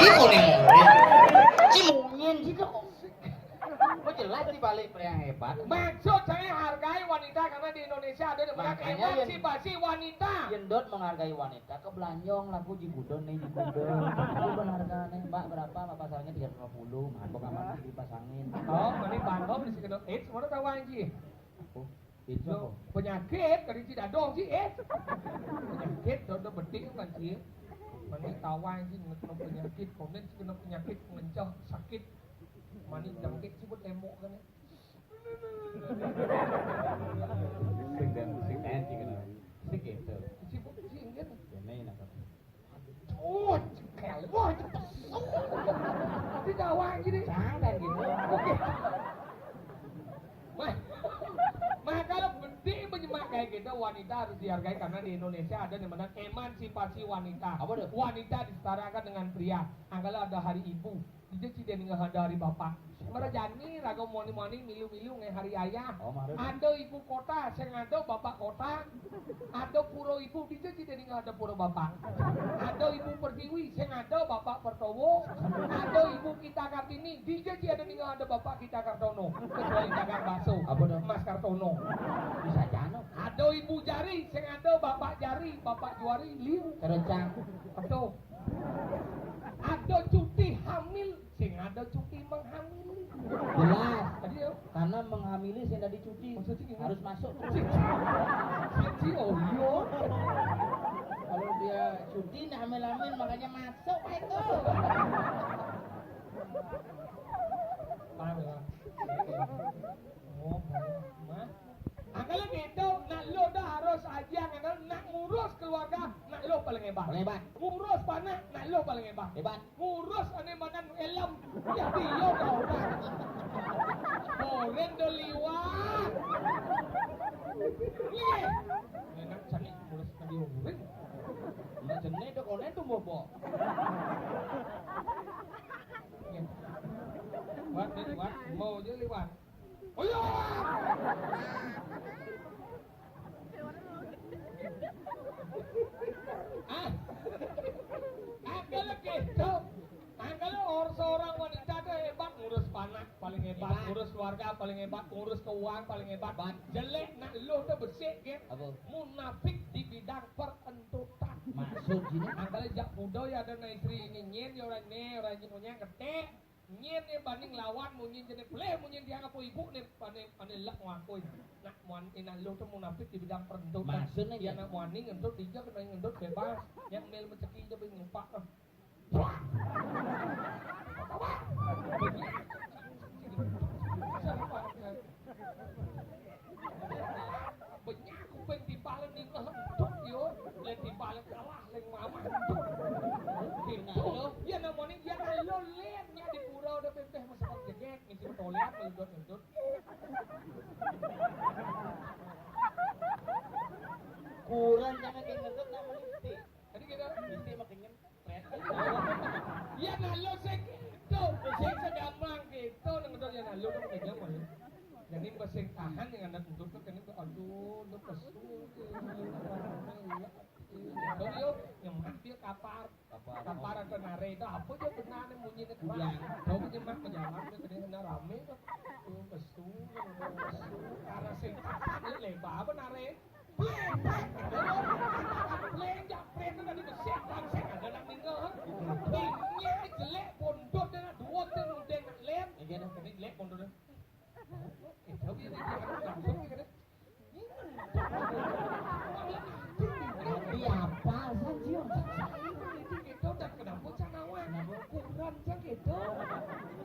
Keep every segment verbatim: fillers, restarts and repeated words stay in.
Kok nih monyet? Ci monyet sih kok. Kok jelas di balik pria hebat. Maksud saya hargai wanita karena di Indonesia ada namanya emansipasi wanita. Yén dot menghargai wanita, keblanjong laku jigudon nih, jigudon. Itu berharga nih, Mbak, berapa? Mbak pasangnya tiga ratus lima puluh, mabok amat dipasangin. Oh, ini bandom di sini. Eits, mana tahu anjing? Aku. Itu apa? Penyakit, tadi tidak dong sih, eh. Penyakit, udah betik kan sih. Mana tahu anjing, ngetno penyakit, komen sih kena penyakit, ngencah, sakit. Mani jangkit sih buat embok kan ya. Sing dan sing kain sih kena. Sing gitu. Sih buat sih enggak. Ini nak. Oh, cekel. Wah, itu pesuk. Tapi gawang gini. Jangan gitu. Oke. Mah, mah kalau gede menyemak kayak gitu, wanita harus dihargai karena di Indonesia ada namanya emansipasi wanita. Apa tuh? Wanita disetarakan dengan pria. Angkala ada hari ibu, dia tidak nggak ada hari bapak. Merajani raga moni-moni milu-milu nge hari ayah. Oh, marah. Ada ibu kota, sing ada bapak kota. Ada pura ibu, dija sida ninggal ada pura bapak. Ada ibu pertiwi, sing ada bapak Pertowo. Ada ibu kita Kartini, dija sida ninggal ada bapak kita Kartono. Kecuali dagang bakso. Apa tuh? Mas Kartono. Bisa jano. Ada ibu jari, sing ada bapak jari, bapak juari, liu. Kerencang. Aduh. Ada cuti hamil, sing ada cuti menghamili. Jelas. Tadi ya. Karena menghamili sing tadi cuti. Maksudnya gimana? Harus masuk terus. Cuti. Cuti, oh iya. Kalau dia cuti, nah hamil-hamil, makanya masuk, Pak, itu. Paham ya? Oh, paham. Mah. Angkala gitu, nak lo dah harus aja, angkala nak ngurus keluarga, nak lo paling hebat. Paling hebat. Ngurus panak, nak lo paling hebat. Hebat. Ngurus ane makan elem. Ya, dia kau, Bang. Boren do liwat. Iya. Enak cani ngurus tadi urin. Enak jenih do konen tuh bobo. Iya. Wat, wat, mau aja liwat. Oh iya. Ah. Angkala gitu. Angkala or-, seorang wanita tuh hebat ngurus panak paling hebat, hebat. Ngurus keluarga paling hebat, ngurus keuangan paling hebat. Hebat. Jelek nak lo tuh besik, gitu. Apa? Munafik di bidang perentutan. Maksud gini? Angkala jak muda ya ada na istri ini nyen, ya orang ini, orang ini punya ngetek. Nyen nih banding lawan munyin jenis pelih munyin tiang apa ibu nih pané pané lek ngakui. Nak muan inan lu tuh munafik di bidang perentutan. Maksudnya ya, nak muani ngentut dija kena ngentut bebas. Yang mil menceki aja bing ngepak lah. Wah. Wah. Banyak kuping timpalen ningeh entut yo, len timpalen kalah len mamah entut. Gitu. Ya namanya ya lo len nya di pura udah pempeh masakan jegek ngisi toilet meludut entut. Kurang jangan kayak ngentut namanya isti. Tadi kita isti makin nyempret. Ya nah lo sing gitu, sing sedamang gitu nang ngentut ya nah lo kan pegang ya. Jadi pas sing tahan yang anak ngentut kan kena aduh lo pesu. Tahu yo, nyemak dia kapar. Kapar. Kapar atau nare itu apa aja benar nih munyi nih. Iya. Tahu nyemak pejalan dia kena kena rame tuh. Tuh pesu, pesu. Karena sing tahan dia lebar apa nare. Bleng, bleng. Bleng, jak, bleng, itu tadi besi, langsung ada nak ninggal. Tingnya jelek, pondok dia nak dua, dia nak lem. Iya, dah. Ini jelek pondoknya. Eh, jauh ini, dia langsung ini. Di apa saja? Itu kita udah kenapa canawan? Kenapa? Kurang cang gitu.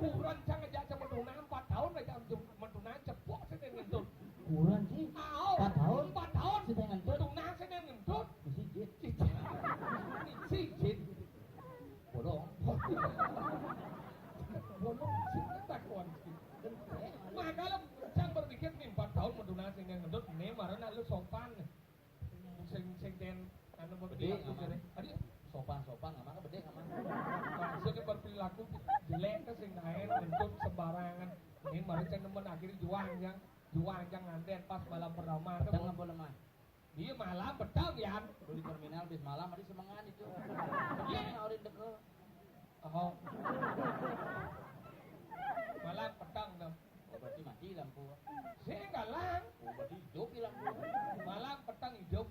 Kurang cang aja sama tuna empat tahun aja mentuna cepok sih ngentut. Kurang sih. Tahu. Empat tahun. Empat tahun. Sih ngentut. Mentuna sih ngentut. Sijit. Sijit. Bolong. Bolong sih tak kuat. Makanya cang berpikir nih empat tahun mentuna sih ngentut, nih marana lu sopan. Sing sing ten anu berperilaku jelek. Tadi sopan-sopan nggak makan bedek nggak makan. Maksudnya berperilaku jelek ke sing lain untuk sembarangan. Ini mari cang nemen akhirnya juang ya. Juang cang nganten pas malam pertama tuh. Petang apa lemah? Dia malam petang ya. Udah di terminal bis malam tadi semengan itu. Iya. Orang deke. Oh. Malam petang dong. Oh, berarti mati lampu. Sing galang. Oh, berarti hidup di lampu. Malam petang hidup.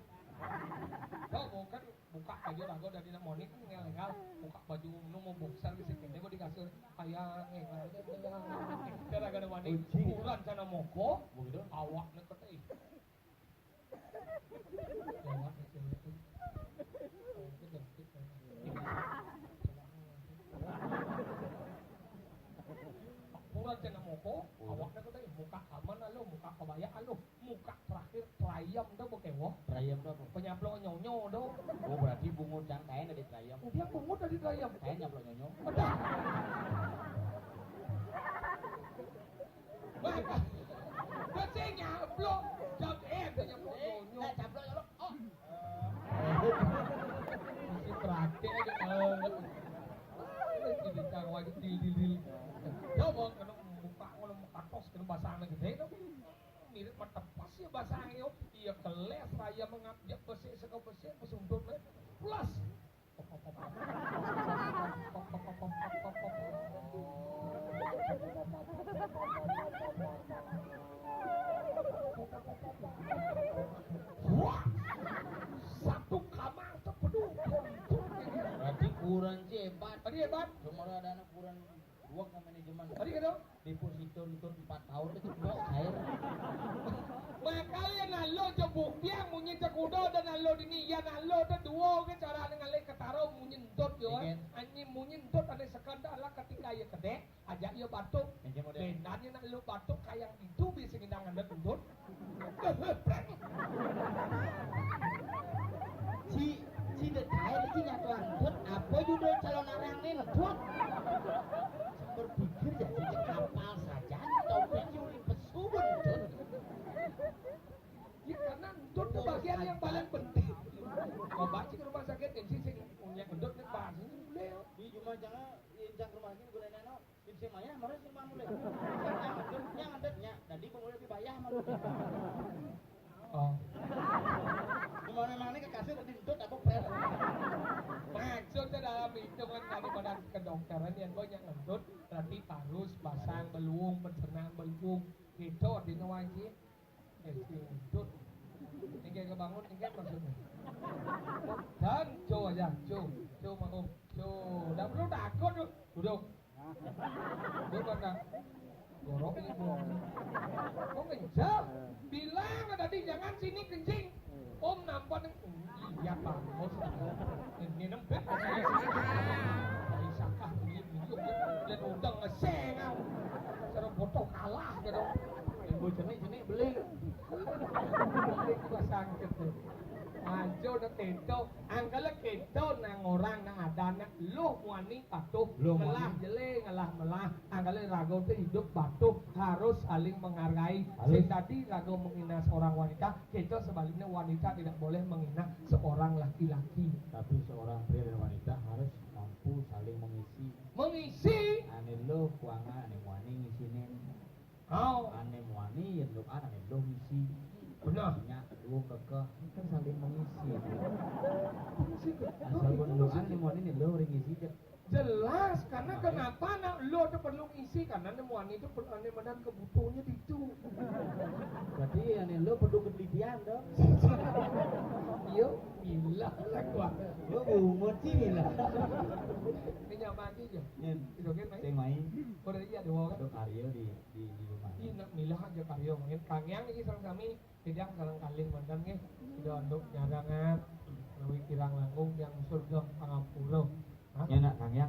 Tuh, bukan buka baju rago dari nak moni kan nggak legal. Buka baju nu mau boxer di sini mau di kasur. Ayang, eh, ayang. Gara-gara mani. Uji. Ukuran sana moko. Begitu. Awaknya kata ih. Lewat di sini tuh. Oh, itu jangkit, kan. Ukuran sana moko. Oh. Awaknya kata ih, muka aman alo, muka kebaya alo, muka terakhir trayam dah bekewo. Trayam dah apa? Penyaplok nyonyo dah. Oh, berarti bungut yang kain dari trayam. Oh, dia bungut dari trayam. Kain nyaplok nyonyo. Udah. Maka, bersih nyaplok. Jam eh, dia nyaplok nyonyo. Nah, caplok nyonyo. Oh. Masih praktek aja. Eh, ini cang wajib dil, dil, dil. Ya, bang, kena muka, kena muka tos, kena basang lagi. Deh, dong. Mirip matepas ya basang yo. Iya keles raya mengabjak besik seka besik pesuntut le. Plus. Wah! Satu kamar tuh penuh. Berarti kurang sih hebat. Tadi hebat. Cuma ada anak kurang dua ke manajemen. Tadi gitu. Deposito untuk empat tahun itu cuma cair. Makanya nalo jebuk dia munyi tekuda dan nalo dini ya nalo ada dua ke cara ngalih ketaro munyi entut yo. Iya. Anyi munyi entut ada sekadar lah ketika ya kedek. Ajak iya batuk. Benarnya nak lu batuk kayak itu bisa ngindang anda gendut. Ci, ci dek kain ci nyatu antut. Apa judul calon arang nih entut? Berpikir jadi kapal saja. Topik nyuri pesuwun entut. Ya karena entut itu bagian yang paling penting. Kau baca ke rumah sakit, M C sing punya gendut nih bahas ini boleh. Di cuma jangan injak rumah sakit guna nano. Tim sing mayah, mara sing mamule. Yang ngendut, yang ngendut nya. Tadi pemulai lebih bayah malu. Oh. Cuma memang ini kekasih tadi ngendut apa pel. Maksudnya dalam hitungan daripada kedokteran yang banyak ngendut, berarti parus, basang, beluung, pencernaan, beluung. Gitu artinya wajib. Eh, si udut. Engke kebangun, engke maksudnya. Dan, co aja, co, co mau, co. Ndak perlu takut, duduk. Duduk. Duduk, mana? Gorok ini, Bu. Kok kenceng? Bilang tadi, "Jangan sini, kencing." Om nampak nih, "Iya, Pak." Oh, ini nempel. Dari sakah, ini, ini, dan udah ngeseng, ah. Cara foto kalah, gitu. Ibu cenik-cenik beli. Beli juga sakit, tuh. Aja udah keto. Angkala keto nang orang, nang ada, nang lu muani patuh. Lu muani. Ngelah jele, ngelah melah. Angkala raga tu hidup patuh, harus saling menghargai. Harus. Sing tadi raga menghina seorang wanita, kita sebaliknya wanita tidak boleh menghina seorang laki-laki. Tapi seorang pria dan wanita harus mampu saling mengisi. Mengisi. Ane lo kuangan, ane muani ngisinin. Oh. Ane muani, yen lo kan ane lo ngisi. Benar. Nya, duo kekeh, kan saling mengisi. Mengisi. Asal pun lo ane muani nih lo ring ngisi cek. Jelas, karena kenapa nak lo tu perlu ngisi, karena ane muani tu perlu, ane medan kebutuhannya di tu. Berarti ane lo perlu penelitian dong. Iyo, bila lah gua. Lo bungut sih bila. Ini nyaman aja. Yen. Itu kan, Mai? Sing main. Udah iya dua kan? Ada karya di di, di rumah. Ih, nak milah aja karya mungkin. Kangiang iki sareng sami, tidak sareng kalih mantan nggih. Sudah untuk nyarangan, menawi kirang langkung yang surga pangapura. Hah? Ya, nak kangiang.